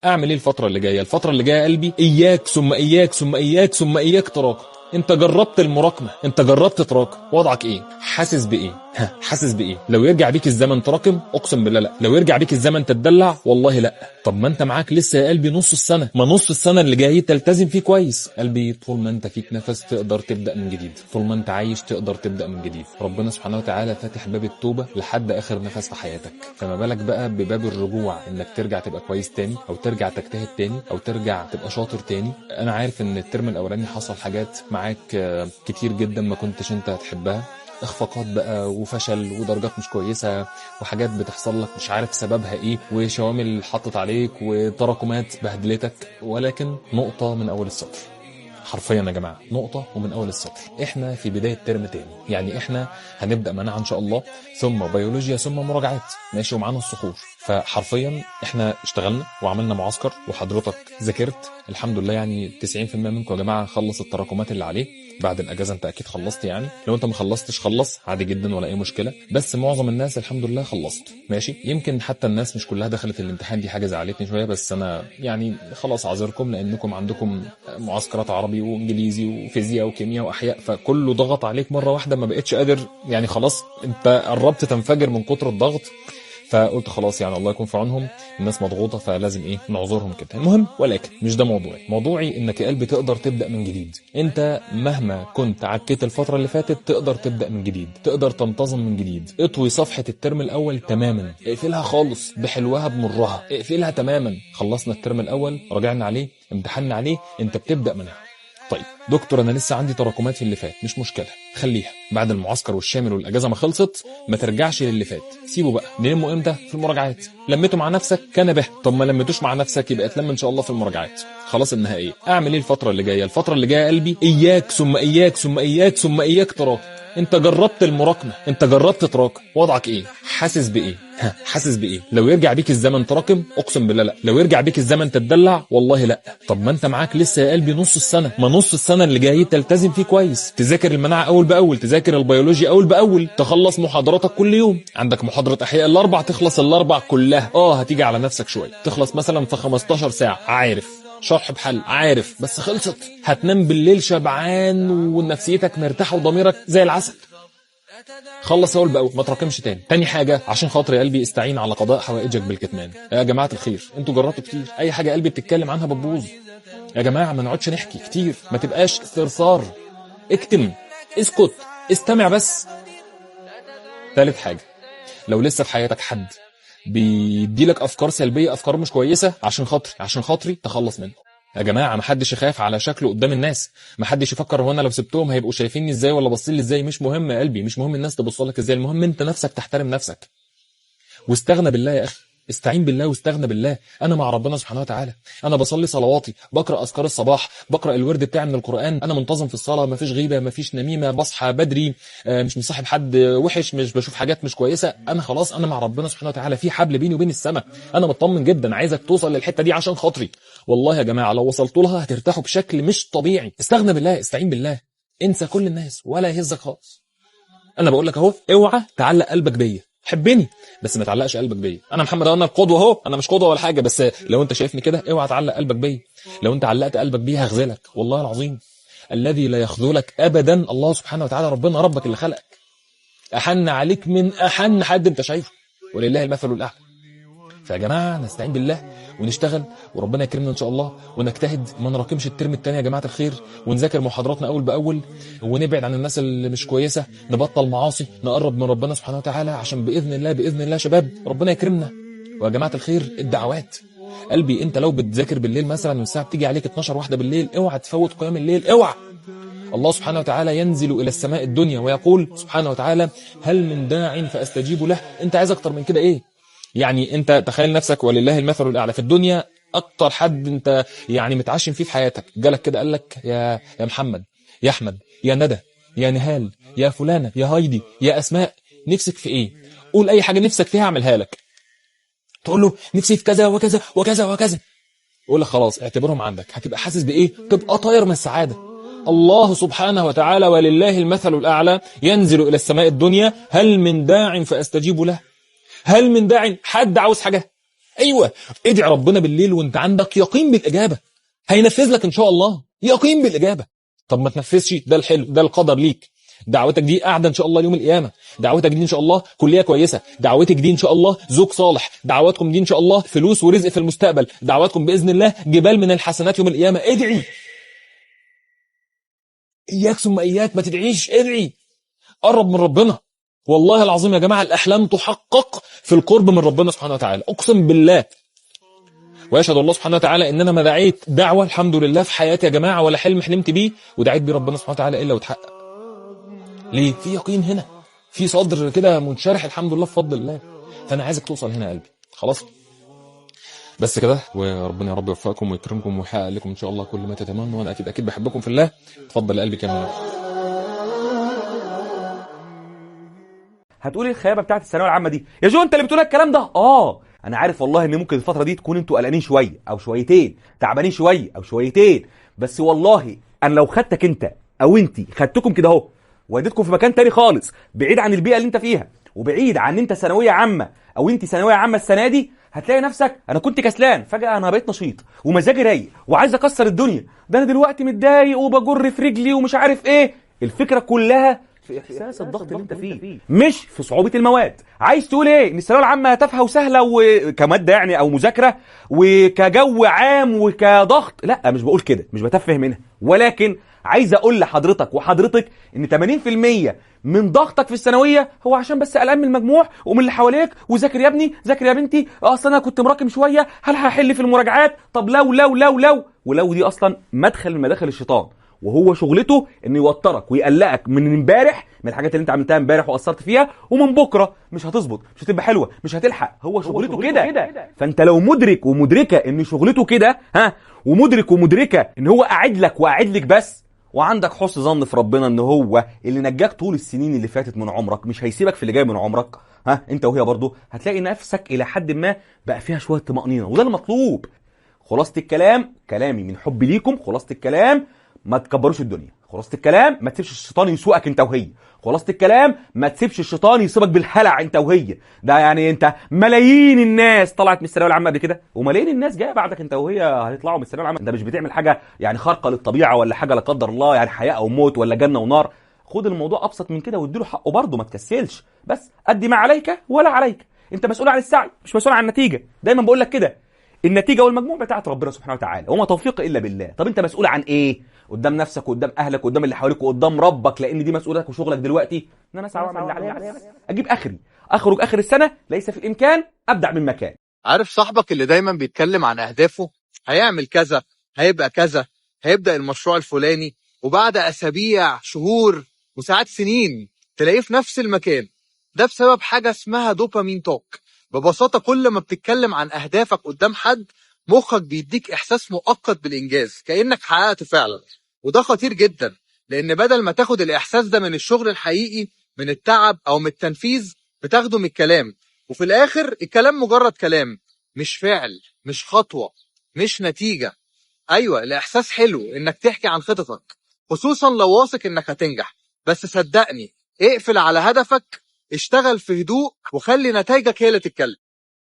اعمل ايه الفترة اللي جاية؟ الفترة اللي جاية يا قلبي اياك ثم اياك ثم اياك ثم اياك تراكم. انت جربت المراكمه، انت جربت تراكم، وضعك ايه؟ حاسس بايه؟ ها، حاسس بايه؟ لو يرجع بيك الزمن تراكم؟ اقسم بالله لا. لو يرجع بيك الزمن تتدلع؟ والله لا. طب ما انت معاك لسه يا قلبي نص السنة، ما نص السنة اللي جاي تلتزم فيه كويس. قلبي طول ما انت فيك نفس تقدر تبدا من جديد، طول ما انت عايش تقدر تبدا من جديد. ربنا سبحانه وتعالى فاتح باب التوبة لحد اخر نفس في حياتك، فما بالك بقى بباب الرجوع، انك ترجع تبقى كويس تاني، او ترجع تجتهد تاني، او ترجع تبقى شاطر تاني. انا عارف ان الترم الاولاني حصل حاجات معاك كتير جدا ما كنتش انت هتحبها، اخفاقات بقى وفشل ودرجات مش كويسة وحاجات بتحصل لك مش عارف سببها ايه، وشوامل حطت عليك وتراكمات بهدلتك، ولكن نقطة من اول السطر. حرفيا يا جماعة نقطة ومن اول السطر. احنا في بداية ترم تاني، يعني احنا هنبدا مناعة ان شاء الله، ثم بيولوجيا، ثم مراجعات، ماشي، ومعانا الصخور. فحرفيا احنا اشتغلنا وعملنا معسكر وحضرتك ذاكرت الحمد لله، يعني 90% منكم يا جماعة خلص التراكمات اللي عليه بعد الاجازة. انت اكيد خلصت، يعني لو انت ما خلصتش خلص عادي جدا ولا اي مشكلة، بس معظم الناس الحمد لله خلصت، ماشي. يمكن حتى الناس مش كلها دخلت الامتحان، دي حاجة زعلتني شوية، بس انا يعني خلاص عذركم لانكم عندكم معسكرات عربي وانجليزي وفيزياء وكيمياء واحياء، فكله ضغط عليك مرة واحدة، ما بقتش قادر، يعني خلاص انت قربت تنفجر من كتر الضغط. فقلت خلاص يعني الله يكون في عونهم، الناس مضغوطه فلازم ايه نعذرهم كده. المهم ولكن مش ده موضوعي، موضوعي انك يا قلبي تقدر تبدا من جديد. انت مهما كنت عكيت الفترة اللي فاتت تقدر تبدا من جديد، تقدر تنتظم من جديد. اطوي صفحة الترم الاول تماما، اقفلها خالص بحلوها بمرها، اقفلها تماما. خلصنا الترم الاول، راجعنا عليه، امتحنا عليه، انت بتبدا منها. طيب دكتور انا لسه عندي تراكمات في اللي فات، مش مشكلة، خليها بعد المعسكر والشامل والاجازه ما خلصت، ما ترجعش للي فات، سيبه بقى. نلمه امتى؟ في المراجعات. لميته مع نفسك كان به، طب ما لميتوش مع نفسك يبقى اتلم ان شاء الله في المراجعات. خلاص النهائية. اعمل ايه الفترة اللي جاية؟ الفترة اللي جاية يا قلبي اياك ثم اياك ثم اياك ثم اياك تراكم. انت جربت المراكمه، انت جربت تراكم، وضعك ايه؟ حاسس بايه؟ ها، حاسس بايه؟ لو يرجع بيك الزمن تراكم؟ اقسم بالله لا. لو يرجع بيك الزمن تتدلع؟ والله لا. طب ما انت معاك لسه يا قلبي نص السنة، ما نص السنة اللي جاي تلتزم فيه كويس، تذاكر المناعة اول باول، تذاكر البيولوجيا اول باول، تخلص محاضراتك كل يوم. عندك محاضرة احياء الاربع، تخلص الاربع كلها. هتيجي على نفسك شوية، تخلص مثلا في 15 ساعة، عارف شرح بحل، عارف، بس خلصت. هتنام بالليل شبعان ونفسيتك مرتاحة وضميرك زي العسل. خلص اول باول، ما تراكمش تاني. تاني حاجة عشان خاطر يا قلبي استعين على قضاء حوائجك بالكتمان. يا جماعة الخير انتوا جربتوا كتير، اي حاجة قلبي بتتكلم عنها بتبوظ. يا جماعة ما نقعدش نحكي كتير، ما تبقاش ثرثار، اكتم، اسكت، استمع بس. تالت حاجة، لو لسه في حياتك حد بيديلك افكار سلبية، افكار مش كويسة، عشان خاطري تخلص منه. يا جماعة ما حدش يخاف على شكله قدام الناس، ما حدش يفكر هو انا لو سبتهم هيبقوا شايفيني ازاي ولا باصين لي ازاي. مش مهم يا قلبي، مش مهم الناس تبص لك ازاي، المهم انت نفسك تحترم نفسك. واستغنى بالله يا اخي، استعين بالله واستغنى بالله. انا مع ربنا سبحانه وتعالى، انا بصلي صلواتي، بقرا اذكار الصباح، بقرا الورد بتاعي من القران، انا منتظم في الصلاة، مفيش غيبه، مفيش نميمة، بصحى بدري، مش مصاحب حد وحش، مش بشوف حاجات مش كويسة. انا خلاص انا مع ربنا سبحانه وتعالى، في حبل بيني وبين السماء، انا مطمن جدا. عايزك توصل للحتة دي عشان خاطري، والله يا جماعة لو وصلت لها هترتاحوا بشكل مش طبيعي. استغنى بالله، استعين بالله، انسى كل الناس ولا يهزك خالص. انا بقول لك اهو، اوعى تعلق قلبك بيا، حبني بس ما تعلقش قلبك بيا. انا محمد، انا القدوة اهو، انا مش قدوة ولا حاجة، بس لو انت شايفني كده اوعى تعلق قلبك بيا. لو انت علقت قلبك بيا هخذلك والله العظيم. الذي لا يخذلك ابدا الله سبحانه وتعالى، ربنا ربك اللي خلقك، احن عليك من احن حد انت شايفه، ولله المثل الاعلى. فيا جماعة نستعين بالله ونشتغل وربنا يكرمنا ان شاء الله، ونجتهد، ما نراكمش الترم الثاني يا جماعة الخير، ونذاكر محاضراتنا اول باول، ونبعد عن الناس اللي مش كويسة، نبطل معاصي، نقرب من ربنا سبحانه وتعالى، عشان باذن الله باذن الله شباب ربنا يكرمنا. ويا جماعة الخير الدعوات، قلبي انت لو بتذاكر بالليل مثلا والساعة بتيجي عليك 12 واحدة بالليل، اوعى تفوت قيام الليل، اوعى. الله سبحانه وتعالى ينزل الى السماء الدنيا ويقول سبحانه وتعالى هل من داع فاستجيب له. انت عايز اكتر من كده ايه؟ يعني انت تخيل نفسك ولله المثل الاعلى في الدنيا، اكتر حد انت يعني متعشم فيه في حياتك جالك كده قال لك يا محمد، يا احمد، يا ندى، يا نهال، يا فلانه، يا هايدي، يا اسماء، نفسك في ايه؟ قول اي حاجة نفسك فيها اعملها لك. تقول له نفسي في كذا وكذا وكذا وكذا، يقول لك خلاص اعتبرهم عندك. هتبقى حاسس بايه؟ تبقى طاير من السعادة. الله سبحانه وتعالى ولله المثل الاعلى ينزل الى السماء الدنيا هل من داع فاستجيب له. هل من داع، حد عاوز حاجة؟ ايوه، ادعي ربنا بالليل وانت عندك يقين بالاجابة، هينفذ لك ان شاء الله، يقين بالاجابة. طب ما تنفذش، ده الحلو، ده القدر ليك. دعوتك دي قاعدة ان شاء الله يوم القيامة، دعوتك دي ان شاء الله كليه كويسة، دعوتك دي ان شاء الله زوج صالح، دعواتكم دي ان شاء الله فلوس ورزق في المستقبل، دعواتكم باذن الله جبال من الحسنات يوم القيامة. ادعي، اياك ثم اياك ما تدعيش، ادعي، قرب من ربنا. والله العظيم يا جماعة الاحلام تحقق في القرب من ربنا سبحانه وتعالى، اقسم بالله. ويشهد الله سبحانه وتعالى ان انا ما دعيت دعوه الحمد لله في حياتي يا جماعة ولا حلم حلمت بيه ودعيت بيه ربنا سبحانه وتعالى الا وتحقق. ليه؟ في يقين هنا، في صدر كده منشرح الحمد لله بفضل الله. فانا عايزك توصل هنا يا قلبي. خلاص بس كده، وربنا يا رب يوفقكم ويكرمكم ويحقق لكم ان شاء الله كل ما تتمنوا، وانا اكيد اكيد بحبكم في الله. اتفضل يا قلبي كمل. هتقولي الخيابه بتاعت الثانوية العامة دي يا جو، انت اللي بتقول الكلام ده؟ انا عارف والله ان ممكن الفترة دي تكون انتوا قلقانين شوية او شويتين، تعبانين شوية او شويتين، بس والله انا لو خدتك انت او انت خدتكم كده اهو واديتكم في مكان تاني خالص بعيد عن البيئة اللي انت فيها وبعيد عن انت ثانوية عامة او انت ثانوية عامة السنة دي، هتلاقي نفسك انا كنت كسلان فجاة انا بقيت نشيط ومزاجي رايق وعايز اكسر الدنيا، ده انا دلوقتي متضايق وبجر في رجلي ومش عارف ايه. الفكرة كلها في احساس الضغط اللي انت فيه، مش في صعوبة المواد. عايز تقول ايه؟ ان الثانوية العامة تافهة وسهلة وكمادة يعني او مذاكرة وكجو عام وكضغط؟ لا، مش بقول كده، مش بتفه منها، ولكن عايز اقول لحضرتك وحضرتك ان 80% من ضغطك في الثانوية هو عشان بس قلقان من المجموع ومن اللي حواليك، وذاكر يا ابني، ذاكر يا بنتي، اصل انا كنت مراكم شوية، هل هحل في المراجعات؟ طب لو لو لو لو ولو، دي اصلا مدخل من مداخل الشيطان، وهو شغلته انه يوترك ويقلقك من امبارح، من الحاجات اللي انت عملتها امبارح وقصرت فيها، ومن بكره مش هتظبط، مش هتبقى حلوة، مش هتلحق. هو شغلته كده. فانت لو مدرك ومدركه ان شغلته كده، ها، ومدرك ومدركه ان هو قاعد لك وقاعد لك بس، وعندك حسن ظن في ربنا ان هو اللي نجاك طول السنين اللي فاتت من عمرك مش هيسيبك في اللي جاي من عمرك، ها، انت وهي برضه هتلاقي نفسك الى حد ما بقى فيها شوية طمانينة، وده المطلوب. خلاصه الكلام، كلامي من حبي ليكم، خلاصه الكلام ما تكبروش الدنيا، خلاصه الكلام ما تسيبش الشيطان يسوقك انت وهي، خلاصه الكلام ما تسيبش الشيطان يصيبك بالهلع انت وهي. ده يعني انت ملايين الناس طلعت من الثانوية العامة قبل كده، وملايين الناس جاية بعدك انت وهي هيطلعوا من الثانوية العامة. انت مش بتعمل حاجة يعني خارقة للطبيعة ولا حاجة لا قدر الله يعني حياة او موت ولا جنة ونار. خد الموضوع ابسط من كده واديله حقه برضه، ما تكسلش، بس ادي ما عليك ولا عليك. انت مسؤول عن السعي مش مسؤول عن النتيجة. دايما بقول لك كده، النتيجة والمجموع بتاعت ربنا سبحانه وتعالى، وما توفيق الا بالله. طب انت مسؤول عن ايه قدام نفسك وقدام اهلك وقدام اللي حواليك وقدام ربك؟ لان دي مسؤوليتك وشغلك دلوقتي، ان انا اسعى واعمل اللي عليا، اجيب اخري، اخرج اخر السنة، ليس في الامكان ابدع من مكان. عارف صاحبك اللي دايما بيتكلم عن اهدافه، هيعمل كذا، هيبقى كذا، هيبدا المشروع الفلاني، وبعد اسابيع، شهور، وساعات سنين تلاقيه في نفس المكان. ده بسبب حاجة اسمها dopamine talk. ببساطة كل ما بتتكلم عن أهدافك قدام حد، مخك بيديك إحساس مؤقت بالإنجاز كأنك حققت فعلا. وده خطير جدا، لأن بدل ما تاخد الإحساس ده من الشغل الحقيقي، من التعب أو من التنفيذ، بتاخده من الكلام. وفي الآخر الكلام مجرد كلام، مش فعل، مش خطوة، مش نتيجة. أيوة الإحساس حلو إنك تحكي عن خططك، خصوصا لو واثق إنك هتنجح، بس صدقني اقفل على هدفك، اشتغل في هدوء، وخلي نتائجك هي اللي تتكلم.